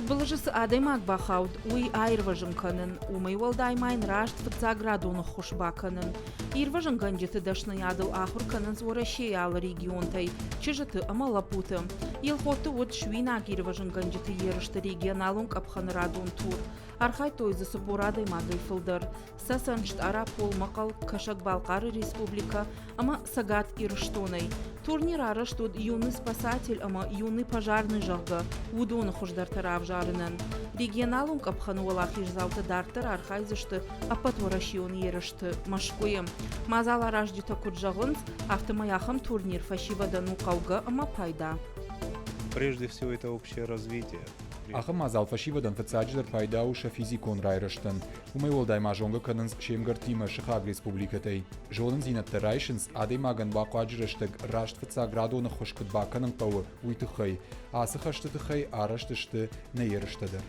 Фыдбылызы цы адӕймаг бахауд, уый аирвӕзын кӕнын, уымӕй уӕлдай ма йын раст фыццаградон ӕххуыс бакӕнын. Ирвӕзынгӕнджыты дӕсныйадыл ахуыр кӕнынц Уӕрӕсейы алы регионтӕй чызджыты ӕмӕ лӕппуты. Елхотты уыд суинаг ирвӕзынгӕнджыты ерысты регионалон къӕпхӕны радон тур. Архайдтой дзы 40 адӕймагӕй фылдӕр. Цӕцӕн, Стъарапол, Мӕхъӕл, Кӕсӕг-Балхъары республикӕ ӕмӕ Цӕгат Ирыстонӕй. Турнир арӕзт уыд «Юный спасатель» ӕмӕ «Юный пожарный», зӕгъгӕ, уыдоны хуыздӕртӕ равзарынӕн. Регионалон къӕпхӕны уӕлахиздзаутӕ дарддӕр архайдзысты ӕппӕтуӕрӕсеон ерысты Мӕскуыйы. Мадзал аразджытӕ куыд зӕгъынц, афтӕмӕй ахӕм турнир фӕсивӕдӕн у хъӕугӕ ӕмӕ пайда. Прежде всего, это общее развитие. Ахӕм мадзал фӕсивӕдӕн фыццаджыдӕр пайда у сӕ физикон райрӕзтӕн. Уымӕй уӕлдай ма зонгӕ кӕнынц се мгӕрттимӕ сыхаг республикӕтӕй. Зонындзинӕдтӕ райсынц, адӕймагӕн бахъуаджы рӕстӕг раст фыццаградон ӕххуыс куыд бакӕнын хъӕуы, уый тыххӕй. Ацы хӕсты тыххӕй арӕзт сты нӕ ерыстӕ дӕр.